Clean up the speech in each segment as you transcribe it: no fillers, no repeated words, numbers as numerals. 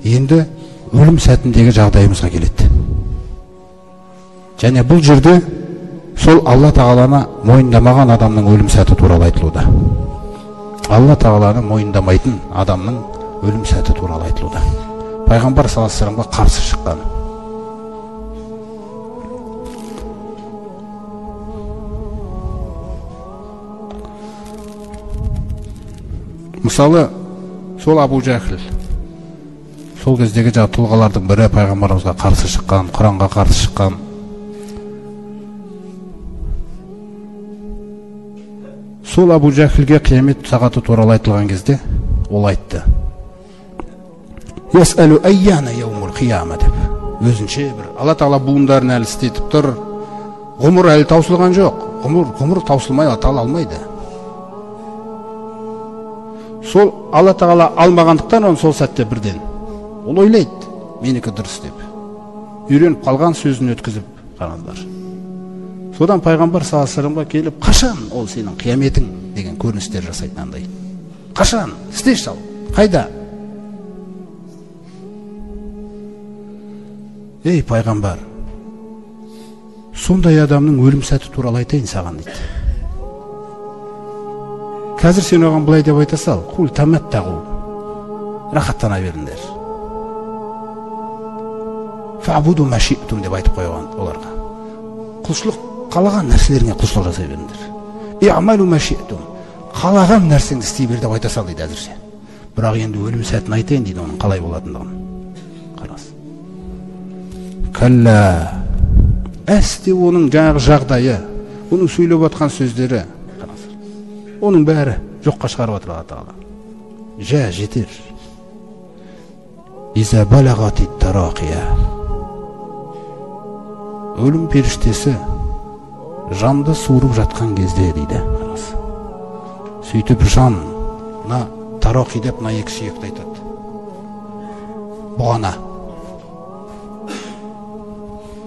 Енді өлім сәтіндегі жағдайымызға келеді. Және бұл жерде сол Алла Тағаланы мойындамаған адамның өлім сәті туралы айтылуда. Алла Тағаланы мойындамайтын адамның өлім сәті туралы айтылуда. Пайғамбар саллаллаху алейхи вассаламға қарсы шыққан. Мысалы, сол Абу Жахил, сол кездегі жаңа тұлғалардың бірі, пайғамбарымызға қарсы шыққан, Құранға қарсы шыққан. Сол Абу Жахилге қиямет сағаты туралы айтылған кезде ол айтты: «Ясалу айяна яумул қияма» деп. Өзінше бір Алла Тағала буындарын әлі істетіп тұр. Ғұмыр әлі таусылған жоқ. Ғұмыр таусылмай Алла Тағала алмайды. Сол Алла Тағала алмағандықтан оны сол сәтте бірден ол ойлайды, менікі дұрыс деп. Үйреніп қалған сөзін өткізіп қараңыздар. Содан пайғамбар саллаллаху алейхи вассаламға келіп, қашан ол сенің қияметің деген көріністер жасайтын андай. Қашан? Істеші ал. Қайда? Ей пайғамбар, сондай адамның өлім сәті туралы айтайын саған дейді. Қазір сен оған былай деп айта сал: «Қул таматтағу», рахаттана беріңдер. «Фа'буду ма ши'тум» деп айтып қойған оларға. Құлшылық, қалаған нәрселеріңе құлшылық жасай беріңдер. «И'малу ма ши'тум», қалаған нәрсеңді істей бер деп айта сал дейді әзірше. Бірақ енді өлім сәтін айтайын дейді, оның қалай болатындығын. Қараңыз. Кәллә, әсте оның жаңағы жағдайы, оның сөйлеп жатқан сөздері, қараңыз, оның бәрі жоққа шығарып жатыр Алла Тағала. Жә, жетер. Иза балағати тарақия. Өлім періштесі жанды суырып жатқан кезде дейді. Қараңыз. Сөйтіп жан мына тароқи деп мына екі сүйекті айтады. Бұғана.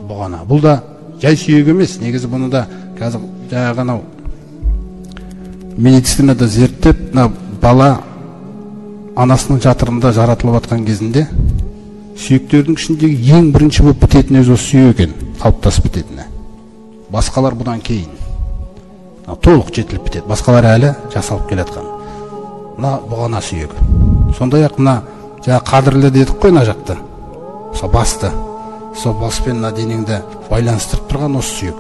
Бұғана. Бұл да жай сүйек емес. Негізі бұны да қазір жаңағы анау медицинада зерттеп, мына бала анасының жатырында жаратылып жатқан кезінде сүйектердің ішіндегі ең бірінші болып бітетін өзі осы сүйек екен, қалыптасып бітетіні. Басқалар бұдан кейін толық жетіліп бітеді, басқалар әлі жасалып келе жатқан. Мына бұғана сүйегі. Сондай-ақ мына жаңа қадірлі дедік қой мына жақты. Сол басты. Сол баспен мына денеңді байланыстырып тұрған осы сүйек.